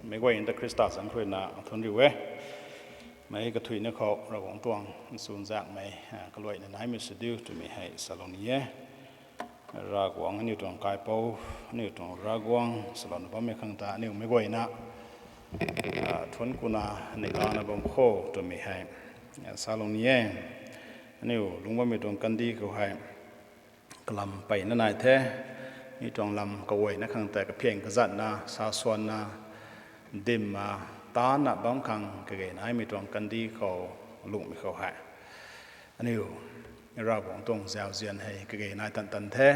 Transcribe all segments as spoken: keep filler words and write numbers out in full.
Meic guayna ta Khrista zanc khou ruina thunc riu e. Meic kathuicna khou Ravguangc tuang nchunzakmei kaluaina naimei sw diu twmei hei salou ni e. Ravguangc aniu tuang kaipouc, aniu tuang Ravguangc swlouna bammei khang ta aniu meic guayna thuanc kuna neihla na bam kho twmei hei salou ni e. Aniu lungc bammei tuang kandih khou hei kalam peyna nai the. Mi tuang lam kaguayna khang tei kaphiang kazatna, sa swanna, dimna, taanna bam khang kage naimei tuang kandih khou lunghmei khou hei aniu Ravguangc tuang zauzian hei kage nai tan tan the.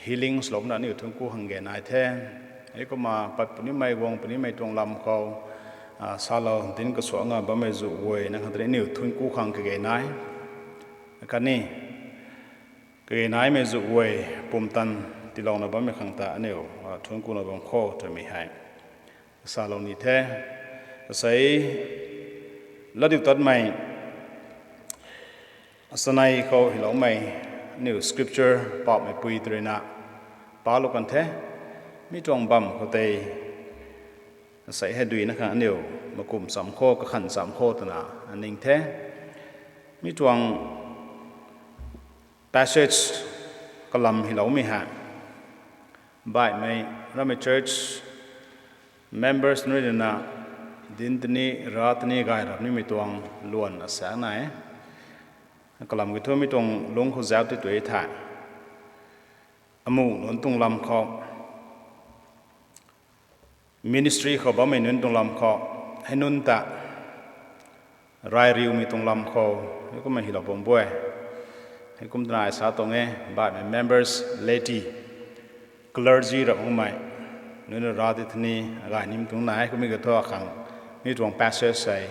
Healing swlouna aniu thuanc ku khang ge nai the. Heikumna pat punimei guang punimei tuang lam khou salou dinc kasuangna bammei zu guayna khang tei aniu thuanc ku khang kage nai. Khatni kage naimei zu guay pumtan tiilouna bammei khang ta aniu thuanc kuna bam kho twmei hei salou ni the. Asei latdiutatmei chanei khou hyloumei aniu scripture paapmeipui tei ruina palou kan the. Mi tuang bam khou tei asei hei duina khang aniu makum cham kho, kakhan cham kho twna ning the. Mi tuang passage kalam hyloumei hei baihmei ramei church members nunc ruina dinc tini, rav tini gay rap nimei tuang luan asaekc nai e. Kalam kiu thu mi tuang lungc khou zauc tei tu e thei, amuh nunc tuang lam khou, ministry khou bammei nunc tuang lam khou, hei nunc ta ray riumei tuang lam khou, heikumna hylou bam bu e. Heikum twna ai sa tuang e, baihmei members, laity, clergy rap makmei nunc ra tei thini gay nim tuang nai, kummei kathu akhang mi tuang passage hei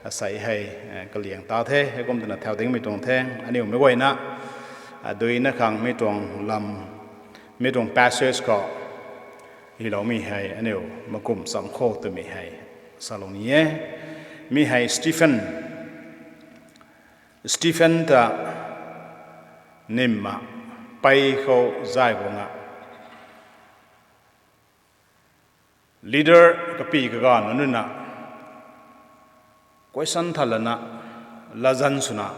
asei hei kaliang ta the. Heikum twna thau dingmei tuang the. Aniu meic guayna duina khang mi tuang lam, mi tuang passage khou hyloumei hei aniu makum cham kho twmei hei salou ni e. Mi hei Stephen, Stephen ta nimna pei khou zay guangna leader kapy kaganv nunc ruina question thatlana, latzan swna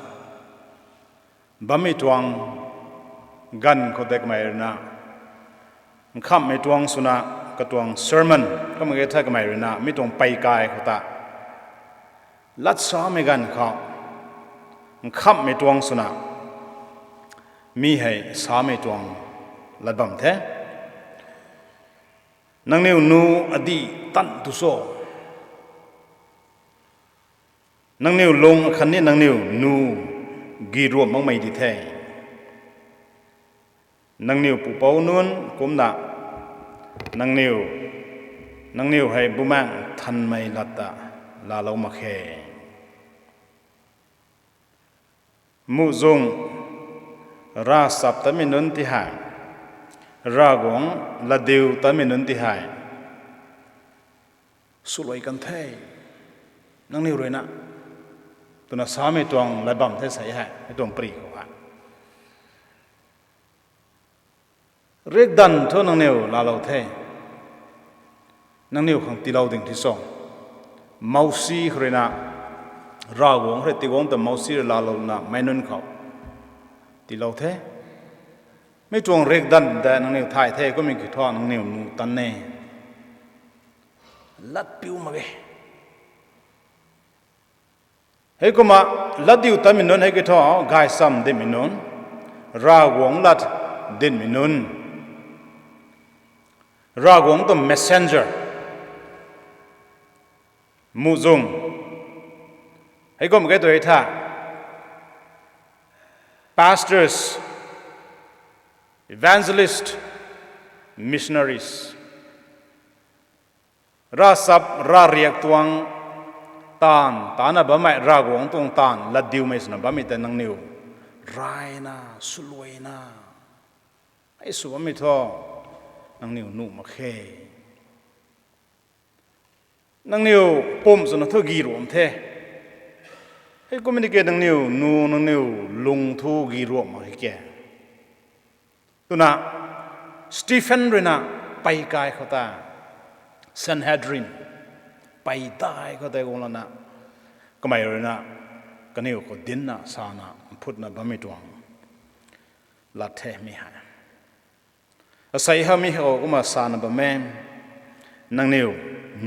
bammei tuang ganv khou tei kamei ruina nkhamhmei tuang swna, katuang sermon kamei ge the, kamei ruina mi tuang peikai khou ta lat samei ganv khou nkhamhmei tuang swna mi hei samei tuang lat bam the. Nangniw nu adih tan tu cho? Nangniw lung akhatni nangniw nu giruamh makmei di the. Nangniw pupouc nunc kumcna nangniw, nangniw hei Bumaengh Nthanmei lat ta laalou mak khe. Muhzwng, ravchaptatmei nunc ti hei, Ravguangc latdiutatmei nunc ti hei swluai kan the, nangniw ruina, twna samei tuang lat bam the sei hei, mi tuang pary khou hei. Riakdanv thu nangniw laalou the, nangniw khang tiilou ding thi cho? Mosi khou ruina, Ravguangc rui tiguangc ta Mosi rui laalouna meic nunc khou tiilou the. Mi tuang riakdanv tei nangniw thay the, kummei kiu thu nangniw nu tan e. Latpiu mak ge. Heikumna latdiutatmei nunc hei kiu thu gaychamv dinmei nunc, Ravguangc lat dinmei nunc, Ravguangc tuang messenger, muhzwng, heikum ke tu e tha, pastors, evangelist, missionaries, ravchap ravriak tuang taanv, taanna bammei Ravguangc tuang taanv latdiumei swna bammei tei nangniw rayna, swluaina, hei sw bammei thu nangniw nuh mak khe. Nangniw pumc swna thu giruamh the. Heikum ni ke nangniw nu, nangniw lung thu giruamh mak khe. Twna Stephen ruina peikai khou ta Sanhedrin, pei dai khou tei guang lana, kamei ruina, kaniw khou dinna sana mphutna bammei tuang lat the mi hei. Asei hei mi khou kumna sana bam e, nangniw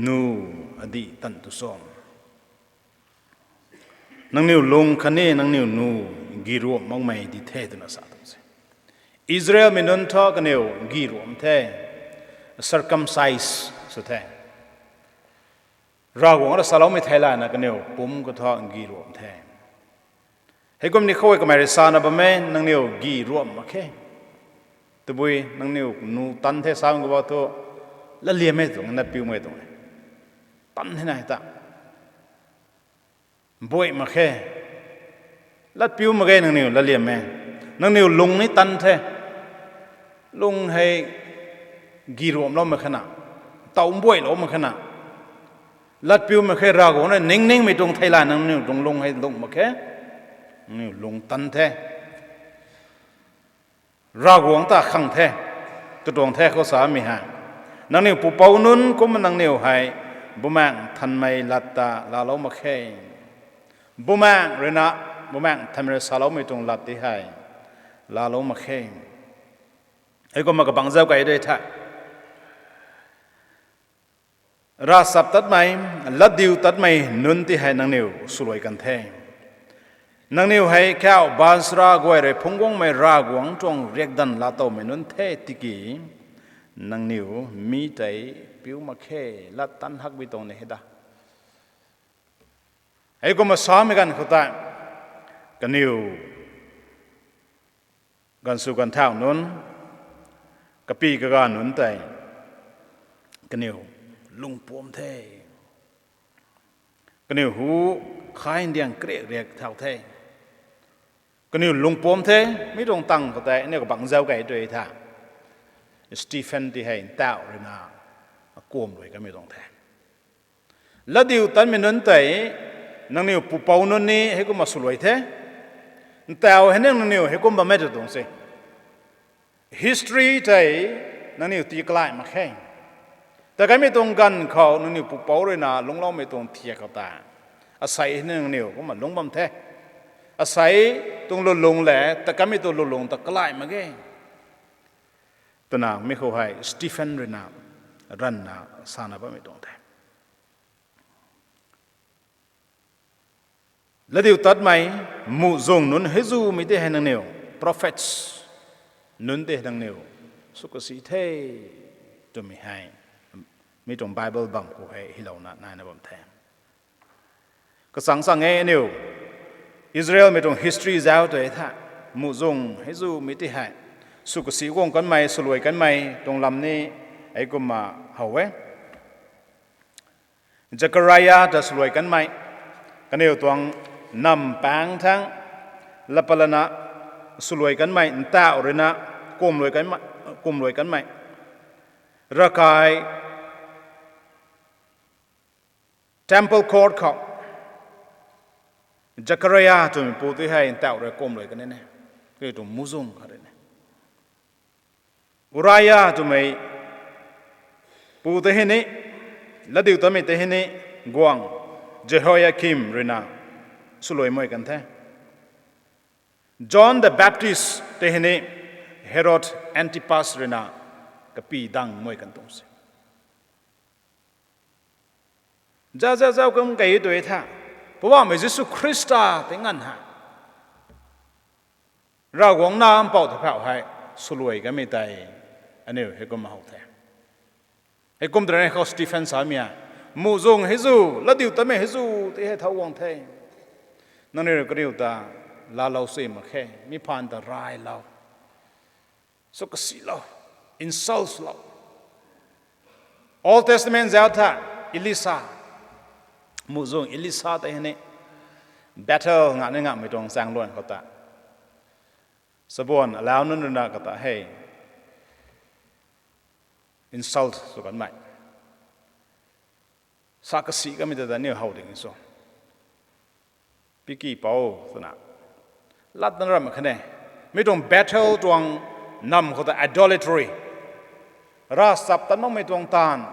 nu adih tan tu cho? Nangniw lung khatni nangniw nu giruamh makmei di the twna sa tuang se. Israelmei nunc thu kaniw giruamh the, circumcise sw the. Ravguangc rui saloumei theilayna kaniw pumc khou thu giruamh the. Heikum ni khou kamei rui sana bam e, nangniw giruamh mak khe. Tabui nangniw nu tan the sa khou thu, latliam e tuang, latpiumei tuang e. Tan the na ta buai mak khe. Latpiu mak ge nangniw latliam e. Nangniw lung ni tan the. Lung hei giruamhloumei khatna, taw mbuailoumei khatna, latpiu mak khe. Ravguangc rui ningningmei tuang theilayna nangniw tuang lung hei lung mak khe. Nangniw lung tan the. Ravguangc ta khang the, katuang the khou samei hei, nangniw pupouc nunc kumna nangniw hei Bumaengh Nthanmei lat ta laalou mak khe. Bumaengh ruina, Bumaengh Nthanmei rui saloumei tuang lat ti hei laalou mak khe. Heikumna kabangc zauc kei de the. Ravchaptatmei, latdiutatmei nunc ti hei nangniw swluai kan the. Nangniw hei kauh baanchara guay rui phungc guangmei Ravguangc tuang riakdanv laatowmei nunc the tiki, nangniw mi tei piu mak khe. Lat tan hakmei tuang ni hei da. Heikumna samei ganv khou tei, kaniw ganv sw ganv thau nunc, kapy kaga nunc tei, kaniw lungpuam the. Kaniw hu khai ndiang kariak riak thau the. Kaniw lungpuam the, mi tuang tang khou tei aniu kabangc zauc kei tu tha. Stephen ti hei ntauh ruina, akum rui kamei tuang the. Latdiutatmei nunc tei, nangniw pupouc nunc ni heikumna swluai the. Ntauh hei nangniw heikum bammei tu tuang se. History tei nangniw tii kalai mak khe. Ta kamei tuang ganv khou nangniw pupouc ruina lungcloumei tuang thiak khou ta, asei hei nangniw kumna lungc bam the. Asei tuang lulung le ta kamei tuang lulung ta kalai mak ge. Twna mi khou hei Stephen ruina ranvna sana bammei tuang the. Latdiutatmei, muhzwng nunc hei zumei ti hei nangniw, prophets nunc ti hei nangniw sw kasi the twmei hei mi tuang Bible bam khou hei hylouna naina bam the. Kachang chang e aniu Israelmei tuang history zauc tu tha, muhzwng hei zumei ti hei sw kasi guang kanmei, swluai kanmei tuang lam ni heikumna how e. Zechariah ta swluai kanmei, kaniw tuang nam paengc thangc, lat pat lana swluai kanmei, ntauh ruina kumluai kanmei, kumluai kanmei. Ravkai temple court khou Zechariah twmei pu tei hei ntauh rui kumluai kan e, kaniw tuang muhzwng khat rui e. Uriah twmei pu tei hei ni, latdiutatmei tei hei ni, guangc Jehoiakim ruina swluai mei kan the. John the Baptist tei hei ni, Herod Antipas ruina kapy dang mei kan tuang se. Zauc zauc zauc kum kei tu tha, Poubauhmei Jisu Khrista tei nganv hei Ravguangc Nac Mpouh ta phauh hei swluai kanmei tei aniu heikumna how the. Heikum tei rui khou Stephen samei hei, muhzwng hei zu, latdiutatmei hei zu ti hei thau guang the. Nangniw rui kaniw ta laalou sui mak khe, mi phaan ta raylou, sw kasilou, insult lou. Old Testament zauc tha, Elisa, muhzwng Elisa tei hei ni, Bethel ngak ni ngakmei tuang chaengluan khou ta, sabuan alau nunc ruina kata hei insult sw kanmei, sa kasi kanmei ta ta aniu how ding so. Piki pou twna latna ram khat e. Mi tuang Bethel tuang nam khou ta idolatry, ravchaptat makmei tuang taanv,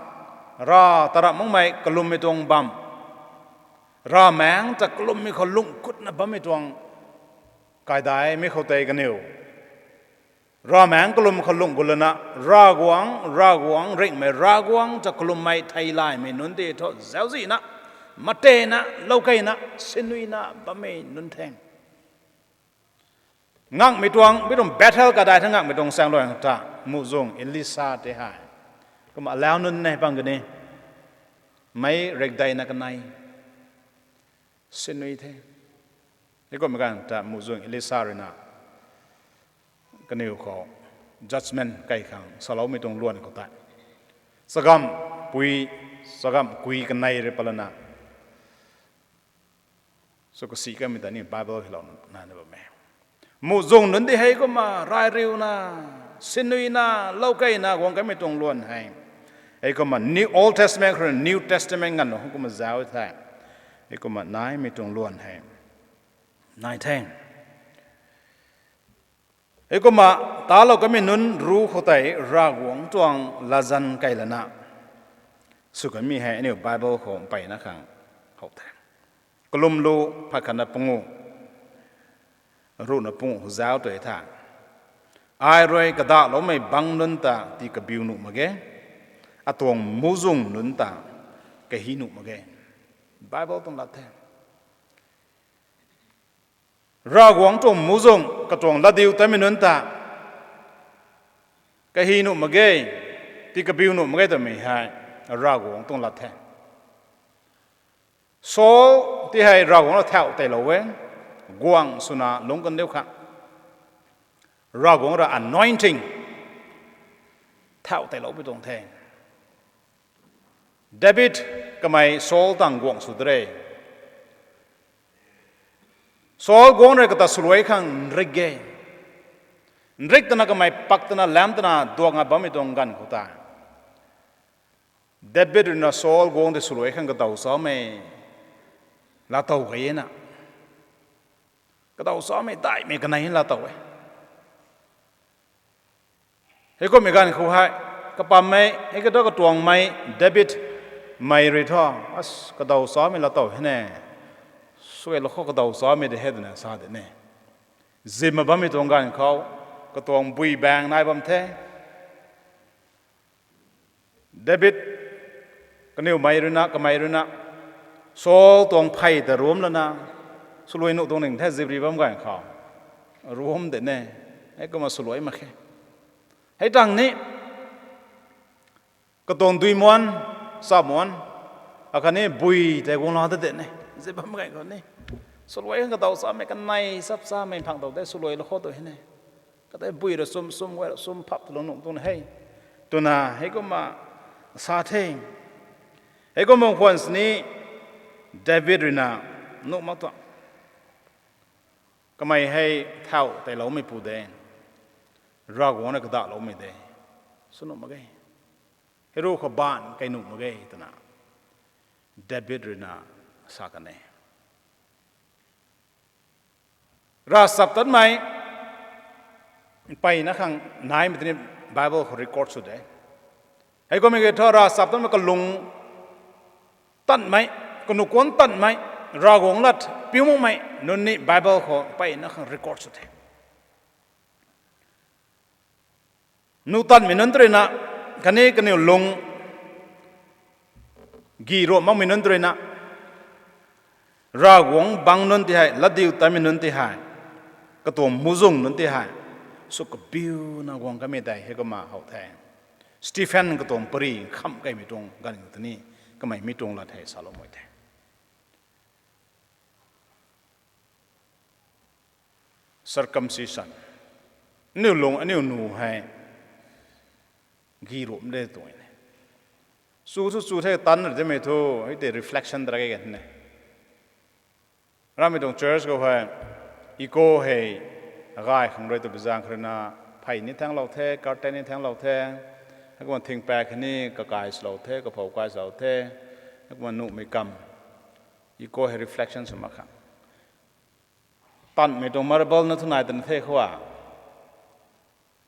Rav ta ramh makmei kalummei tuang bam, ravmaengc ta kalummei khou lung kutna bammei tuang kaidai mi khou tei kaniw ravmaengc kalum khou lung gut lana, Ravguangc, Ravguangc ringhmei, Ravguangc ta kalummei theilaymei nunc tei thu zauczihna, matena, loukeina, sinuina bammei nunc the. Ngakmei tuang, mi tuang Bethel kadai the ngakmei tuang saengluan ta, muhzwng Elisa tei hei, kumna alau nunc nei pang kani, meic rikdeina kanei, sinui the. Heikumhmei ganv ta muhzwng Elisa ruina kaniw khou judgment kai khang saloumei tuang luan khou tei, chagamv pui, chagamv kui kanei rui patlana sw kasi kamei ta ni Bible hei lou nai na bam e. Muhzwng nunc tei hei kumna rai riuna, sinuina, loukeina guang kamei tuang luan hei, hei kumna New, Old Testament khou rui New Testament nganv kumna zauc the. Hei kumna naimei tuang luan hei nai the. Hei kumna talou kamei nunc ru khou tei Ravguangc tuang latzan kai lana sw kamei hei aniu Bible khou mpeyna khang how the. Kalum lu phay khatna panguh, ruhna panguh khou zauc tei tha, ai rui kadahloumei bangc nunc ta tii kabiu nuh mak ge, atuang muhzwng nunc ta kahi nuh mak ge. Bible tuang lat the. Ravguangc tuang muhzwng katuang latdiutatmei nunc ta kahi nuh mak ge, tii kabiu nuh mak ge twmei hei Ravguangc tuang lat the. Saul tei hei Ravguangc rui thau teilou e, guangc swna lungc kandiu khang Ravguangc rui anointing thau teiloupui tuang the. David kamei Saul tang guangc sw de re. Saul guangc rui kata swluai khang nrik e. Nrik twna kamei pak twna lam twna duak nga bammei tuang ganv khou ta, David ruina Saul guangc tei swluai khang kadaw chaumei laatow key e na. Kadaw chaumei daihmei kanei laatow e. Heikumhmei ganv khou hei, kapammei hei kata katuangmei David mei rui thu, as, kadaw chaumei laatow hei ne, suailou khou kadaw chaumei de he twna sa de ne. Zimna bammei tuang ganv khou, katuang bui baeng nai bam the. David kaniwmei ruina, kamei ruina, Saul tuang phey ta ruamc lana, swluai nuh tuang ning the zipri bam ganv khou. Ruamc de ne, heikumna swluai mak khe. Hei tang ni, katuang duimuan, chamuan, akhatni bui tei guang la ta de ne, zip bam ganv khou ni. Swluai khang kadaw chamei kanei chap chamei phang tow tei swluailou khou tu hei ne. Katei bui ra sum, sum guay ra sum phap twlou nuh tuang hei, twna heikumna sa the. Heikumna khwan sini David ruina nuh mak tuang. Kamei hei thau teiloumeipu de, Ravguangc rui kadahloumei de, sw nuh mak ge. Hei ru khou baanv kei nuh mak ge twna David ruina sa kan e. Ravchaptatmei mpeyna khang naimei tini Bible khou record sw de. Heikumhmei kiu thu ravchaptatmei kalung tanmei, kanuh kuanc tanmei, Ravguangc lat piu makmei nunc ni Bible khou mpeyna khang record sw the. Nuh tanmei nunc tei ruina, khatni kaniw lung gi ruamh makmei nunc tei ruina, Ravguangc bangc nunc tei hei, latdiutatmei nunc tei hei, katuang muhzwng nunc tei hei, sw kabiuna guang kamei tei heikumna how the. Stephen katuang pary nkham keymei tuang ganv khou tini, kamei mi tuang lat hei saloumei the. Circumcision. Aniu lung, aniu nuh hei gi ruamh de tuang e. Chu thu chu the, tanc ra demei thu, hei tei reflection ta ra ge kan e. Ramei tuang church khou hei, echo hei, gay khang rui twpui zaeng kha ruina, phey ni thaenglou the, curtain ni thaenglou the, heikumna thingpaek khatni kakai swlou the, kaphou kai swlou the, heikumna nuhmei kam, echo hei reflection sw mak kha. Tanmei tuang marble na thu nai twna the khou a.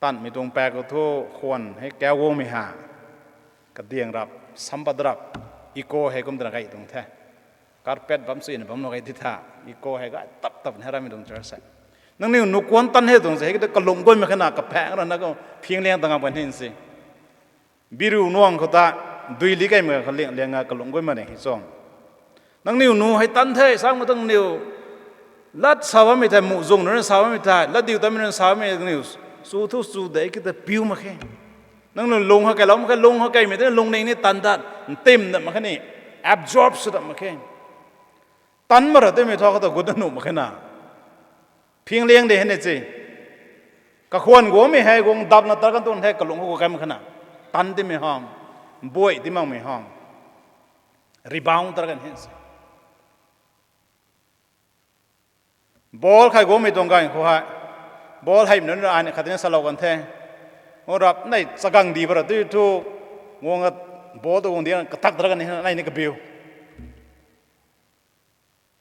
Tanmei tuang paek khou thu khwan hei kauc guangmei ha. Kadiang rap, sampat rap, echo hei kum twna gay tuang the. Carpet bam suina bam na gay ti tha, echo hei gay tap tap ni ramei tuang church hei. Nangniw nuh kuan tan he tuang se, hei kata kalung guay mak khe na, kaphang rana ko, phingliang tangam kan hin se. Biru nuang khou ta, dui li kei mak kha liang, liang a kalung guay mak ni hei chong. Nangniw nuh hei tan the, sang ma tang niw. Lat sa bammei thei, muhzwng nunc sa bammei thei, lat diu tamei nunc sa bammei nangniw. Chu thu chu de, kata piu mak khe. Nangniw lung ha keilou mak khe, lung ha keimei tei lungning ni tan dat, ntim dat mak khe ni, absorb sw dat mak khe. Tan ma ra twmei thu khou ta gut nuh mak khe na. Phingliang de hei ni chi. Kakhwan guangmei hei guang dapna tar kan tuang the, kalung khou kai mak khe na. Tan timei ham, buai ti makmei ham. Rebound tar kan hin se. Ball khai guangmei tuang ganv khou hei. Ball heimei nunc ai ni khat ni salou kan the. Ngu rap nei chagang di ba ra tu thu. Guang a ball tu guang di katak tar kan ni, nei ni kabiu.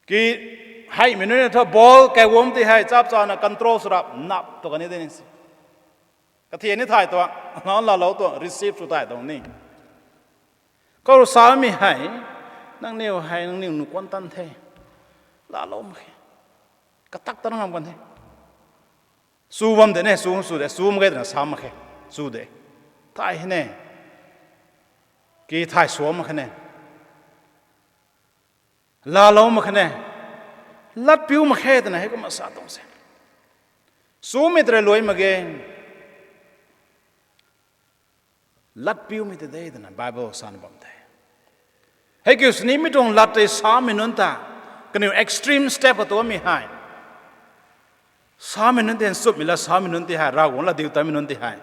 Ki heimei nunc ni thu ball kai guang ti hei chap chana control sw rap nap tu kan ni de ni se. Kathian ni thay tuang, na lalou tuang, receive sw thay tuang ni. Khou samei hei, nangniw hei, nangniw nuh kuan tan the. Lalou mak khe. Katak tan ngam kan the. Chu bam de ne, chu, chu de, chu mak ge twna sa mak khe. Chu de. Thay hei ne. Ki thay sua mak khe ne. Lalou mak khe ne. Lat piu mak khe twna hei kumna sa tuang se. Chumei tei rui luai mak ge. Lat piumei ta de twna Bible sana bam the. Hei kiu sini mi tuang lat tei samei nunc ta. Kaniw extreme step katuamei hei. Samei nunc tei nchumhmei lat samei nunc tei hei, Ravguangc lat diu tamei nunc tei hei.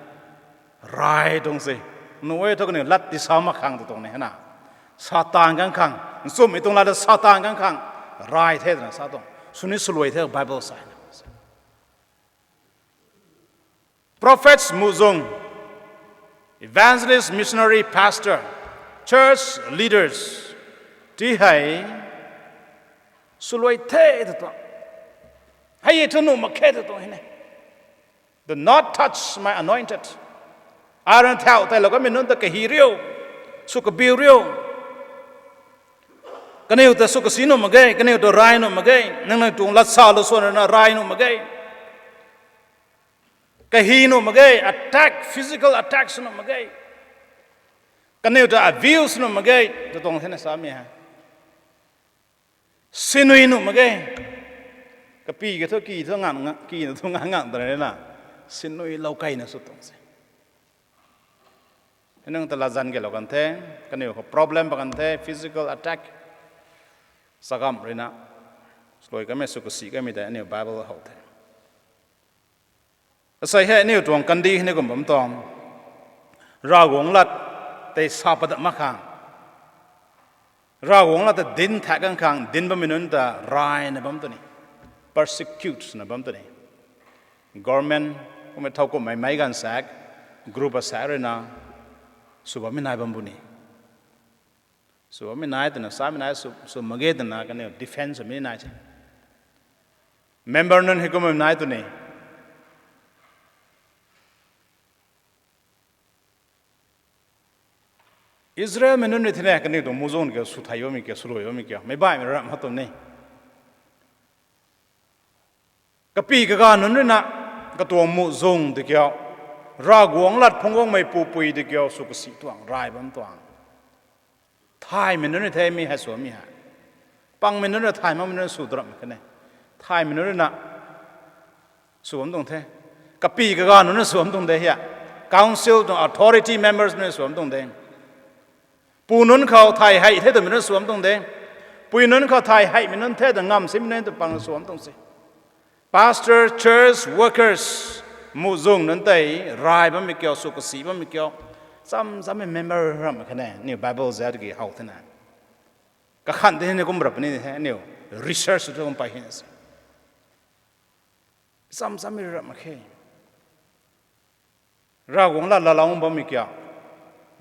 Rai tuang se. Nuh e thu kaniw lat ti sa mak khang tu tuang ni hei na. Satan kan khang. Nchumhmei tuang lat ta Satan kan khang. Rai the twna sa tuang. Suni swluai the Bible sa. Prophets muhzwng, evangelist, missionary, pastor, church leaders, ti hei, swluai the tu tuang. Hei e thu nuh mak khe tu tuang hei ne. Do not touch my anointed. Ai rui thau teilou kamei nunc ta kahi riu, sw kabiu riu. Kaniw ta sw kasi nuh mak ge, kaniw ta rai nuh mak ge, nang nang tuang lat salou swan rui na rai nuh mak ge. Kahi nuh mak ge, attack, physical attack sw nuh mak ge. Kaniw ta abuse nuh mak ge, tu tuang the na samei hei. Sinui nuh mak ge. Kapi ka thu ki thu ngang, ngang, ki na thu ngang ngang ta na. Sinui lou keyna sw tuang se. Hei nunc ta latzan kelou kan the, kaniw khou problem pa kan the, physical attack. Chagam rui na. Swluai kamei sw kasi kamei tei aniu Bible how the. Asei hei aniu tuang kandih ni kum bam tuang. Ravguangc lat tei sa padat mak khang. Ravguangc lat ta dinc thak kan khang, dinc bammei nunc ta rayna bam tu ni. Persecute swna bam tu ni. Government, kummei thowkumhmei meic ganv sak, group asak rui na, sw bammei nai bam bu ni. Sw bammei nai twna, samei nai sw, sw mak ge twna, kaniw defense swmei nai se. Member nunc hei kummei nai tu ni. Israelmei nunc ni thei ne, kaniw tuang muhzwng kiu, sw thei bammei kiu, swluai bammei kiu, meic baihmei ram ha tu ni. Kapi kaganv nunc rui na, katuang muhzwng tei kiu, Ravguangc lat phungc guangmei pupui tei kiu, sw kasi tuang, ray bam tuang. Thaymei nunc rui thei mi hei sw mi hei. Pangmei nunc rui thay makmei nunc sw tu ramh kan e. Thaymei nunc rui na sw bam tuang the. Kapi kaganv nunc rui sw bam tuang de hia. Council tuang authority members nunc rui sw bam tuang de. Pu nunc khou thay hei the twmei nunc sw bam tuang de. Pui nunc khou thay heimei nunc the tw ngam simei nunc tw pang sw bam tuang se. Pastor, church workers, muhzwng nunc tei ray bammei kiu, sw kasi bammei kiu. Cham chammei member ram kan e, aniu Bible zat ki how the na. Kakhanh tei ni kum rap ni the, aniu research tu kum pai hina se. Cham chammei ram mak khe. Ravguangc lat laalou bammei kiu.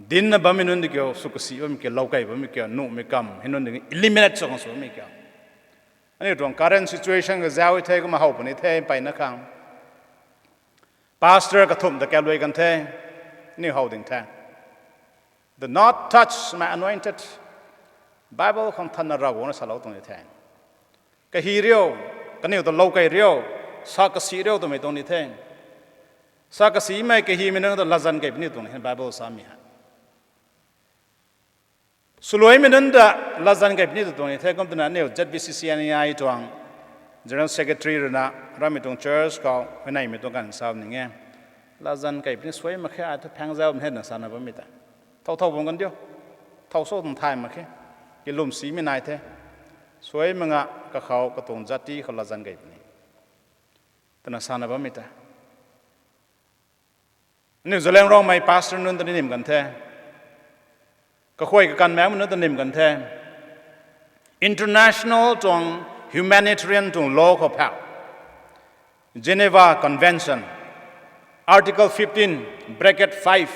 Dincna bammei nunc di kiu, sw kasi bammei kiu, lou key bammei kiu, nuhmei kam hei nunc di eliminate sw khang sw bammei kiu. Aniu tuang current situation kazauc e the, kumna how puni the, mpeyna khang. Pastor kathumh ta kaluai kan the, aniu how ding the. Do not touch my anointed. Bible khang thanna Ravguangc na salou tuang ni the. Kahi riu, kaniw ta lou kei riu, sa kasi riu twmei tuang ni the. Sa kasimei kahimei nunc ta latzan kei puni tuang ni the, Bible samei hei. Swluaimei nunc ta latzan kei puni tuang ni the, kum twna aniu Z B C C N E I tuang General Secretary ruina, ramei tuang church khou huayneymei tuang ganv sa ning e. Latzan kei puni suai mak khe, ai thu phaeng zau he na sana bammei ta. Thow thow bam kan diu. Thow so tuang thay mak khe. Kilwm simei nai the. Suai mak nga kakhou katuang jati khou latzan kei puni. Twna sana bammei ta. Aniu Zeliangrongmei pastor nunc ta ni nim kan the. Kahuay kakanmei nunc ta nim kan the. International tuang humanitarian tuang law khou phau, Geneva Convention, Article fifteen, bracket five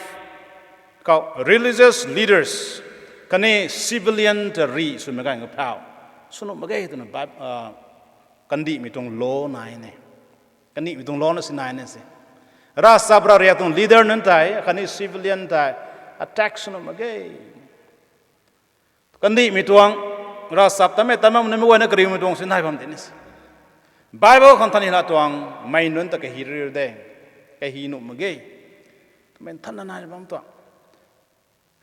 khou religious leaders khatni civilian ta rih swmei ganv khou phau sw nuh mak ge twna, kandihmei tuang law nai ne. Kandihmei tuang law na si nai ne se. Ravchap ravriak tuang leader nunc tei khatni civilian tei attack sw nuh mak ge. Kandihmei tuang, ravchap tamei tamei nunc mei guayna kariumei tuang si nai bam de ni se. Bible khang than ni la tuang mei nunc ta kahi riu de. Kahi nuh mak ge. Twmei thanna nai bam tuang.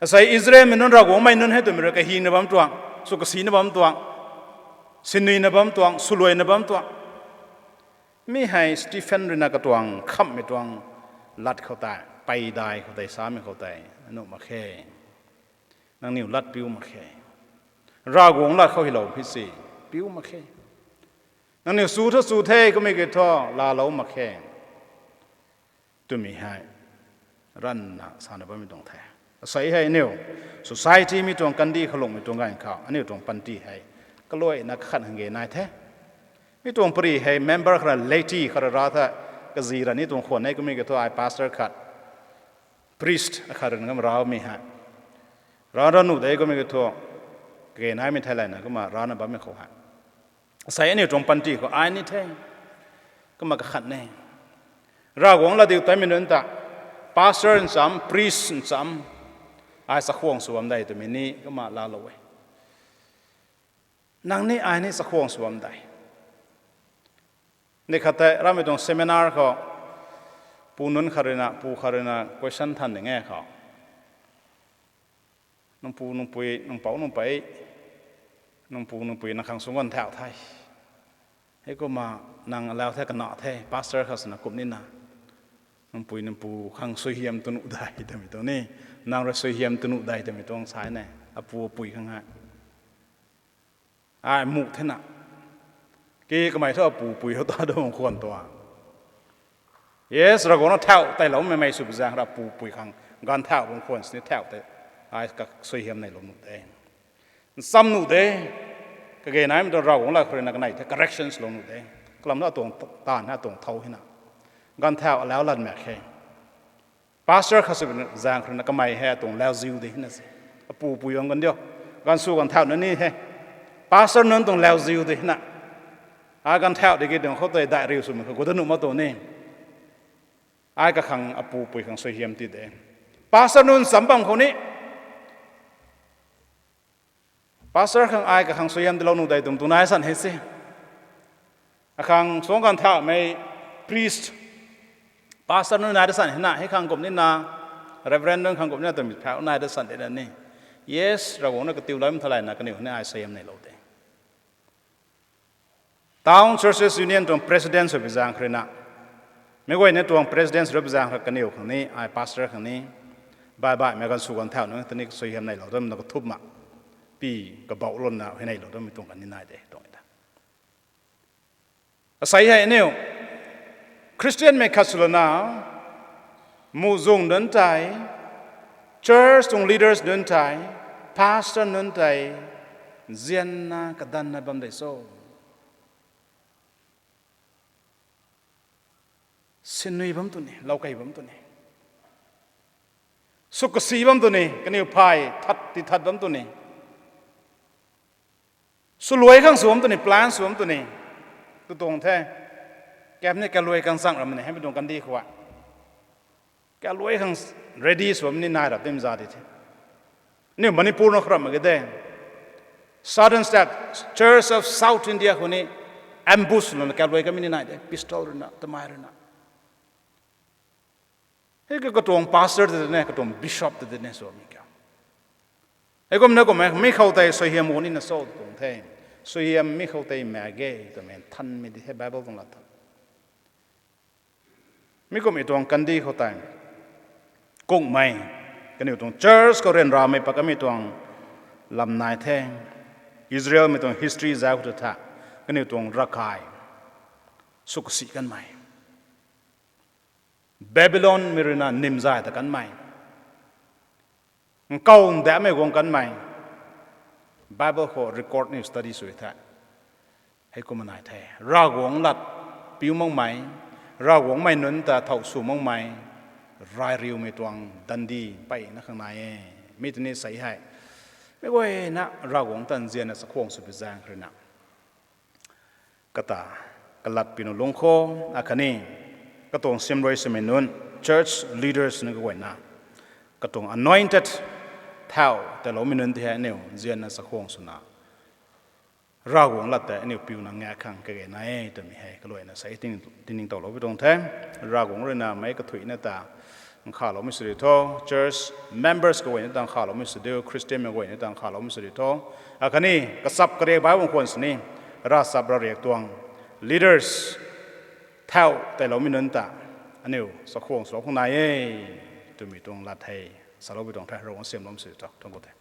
Asei Israelmei nunc Ravguangc mei nunc hei twmei rui kahina bam tuang, sw kasina bam tuang, sinuina bam tuang, swluaina bam tuang. Mi hei Stephen ruina katuang khamhmei tuang lat khou tei, peidai khou tei, samei khou tei, nuh mak khe. Nangniw lat piu mak khe. Ravguangc lat khou hylou phi si, piu mak khe. Nangniw chu thu chu the, kummei ki thu laalou mak khe. Twmei hei ranvna sana bammei tuang the. Asei hei aniu society mi tuang kandih khalungmei tuang ganv khou aniu tuang panty hei kaluaina kakhat hang ge nai the. Mi tuang pari hei member khat ra laity khat ra ra the, kazi ra ni tuang khwan e, kummei ki thu ai pastor khat, priest akhat rui na kumna ramei hei ra ra nuh de, kummei ki thu kage naimei theilayna kumna rana bammei khou hei. Asei aniu tuang panty khou ai ni the. Kumna kakhat ne. Ravguangc latdiutatmei nunc ta pastor ncham, priest ncham, ai chakhwang sw bam de twmei ni kumna laalou e. Nang ni ai ni chakhwang sw bam de. Ni khat tei ramei tuang seminar khou pu nunc khat ruina, pu khat ruina question than ding e khou, nang pu nang pui, nang pouc nang pui, nang pu nang pui nang khang sung ganv thau the. Heikumna nang alau the, kana the, pastor khat swna kum nina, nang pui nang pu khang suaihiam tu nuh de twmei tuang ni, nang rui suaihiam tu nuh de twmei tuang sa ne, apu apui khang hei. Ai muh thena. Ki kamei thu apu pui khou ta dam khwan tuang. Yes, Ravguangc na thau teiloumei mei sw pu zaeng ra apu pui khang ganv thau bam khwan sini thau tei ai kasuaihiam neilou nuh de. Ncham nuh de. Kage naimei tuang Ravguangc lat khou ruina kanei the corrections lou nuh de. Kalam na atuang taanv hei atuang thau hina. Ganv thau alau lat mak khe. Pastor khat sw zaeng khou ruina kamei hei atuang lauziu de hina se. Apu pui bam kan diu. Ganv sw ganv thau na ni he. Pastor nunc tuang lauziu de hina. Ai ganv thau de ki tuang khou tei dai riu swmei khou gut nuh mak tuang ni. Ai kakhang apu pui khang suaihiam ti de. Pastor nunc ncham bam khou ni, pastor khang ai kakhang suaihiam tilou nuh de twmei tuang nai san he se. Akhang suang ganv thaumei priest, pastor nunc nai da san hina, hei khang kum nina, reverend nunc khang kum nina twmei phau nai da san de na ni. Yes, Ravguangc na katiu lam thalayna kaniw ni ai suaihiam neilou de. Town Churches Union tuang president swpui zaeng khou ruina, meic guayna tuang president swpui zaeng khou kaniw khang ni, ai pastor khang ni, baih baihmei ganv sw ganv thau nunc ta ni suaihiam neilou twmei na kathumh mak, pi kabauh louna huayneylou twmei tuang kan ni nai de tuang ta. Asei hei aniu Christian mei khat swlouna, muhzwng nunc tei, church tuang leaders nunc tei, pastor nunc tei, nzianna kadanna bam de cho? Sinui bam tw ni, loukey bam tw ni, sw kasi bam tw ni, kaniw phay that ti that bam tw ni, swluai khang sw bam tw ni, plan sw bam tw ni, tu tuang the. Kam ni kaluai khang chang ram ni, hei mi tuang kandih khou a, kaluai khang ready sw bam ni nai rap tim za di the. Aniu Manipur na khou ram mak ge de. Southern State Church of South India khou ni ambush lana kaluai kamei ni nai de, pistol ruina, tamei ruina. Hei ke katuang pastor ta de ne, katuang bishop ta de ne swmei ka. Heikumna kummei mi khou tei suaihiam guang nina cho tuang the. Suaihiam mi khou tei mak ge twmei nthanmei di the Bible tuang lat ta. Mi kummei tuang kandih khou tei kungmei, kaniw tuang church khou ryanramei pat kamei tuang lam nai the. Israelmei tuang history zauc khou tu tha, kaniw tuang ravkai sw kasi kanmei, Babylonmei ruina nimzay ta kanmei, nkaw ndamei guang kanmei, Bible khou record niw study sw the. Heikumna nai the, Ravguangc lat piu makmei, Ravguangcmei nunc ta thow sw makmei, rai riumei tuang dandi mpeyna khang nai e. Mi tini sei hei, mei guayna Ravguangc ta nzianna chakhwang sw pi zaeng khou ruina kata kalat pi nu lungc khou, akhatni katuang simrui swmei nunc, church leaders nunc kaguayna, katuang anointed thau teiloumei nunc ti hei aniu nzianna chakhwang swna Ravguangc lat tei aniu piuna ngak khang kage nai e twmei hei kaluaina sei tiningtowlou pi tuang the. Ravguangc ruina meic kathuicna ta nkhaloumei sw diu tho, church members kaguayna ta nkhaloumei sw diu, Christianmei guayna ta nkhaloumei sw diu tho. Akhatni kachap kariak bai bam khwan sini, ravchap ravriak tuang leaders thau teiloumei nunc ta aniu chakhwang swlou khang nai e twmei tuang lat hei salou pi tuang the. Ravguangc siamloumei sw diu tho, tuang khou the.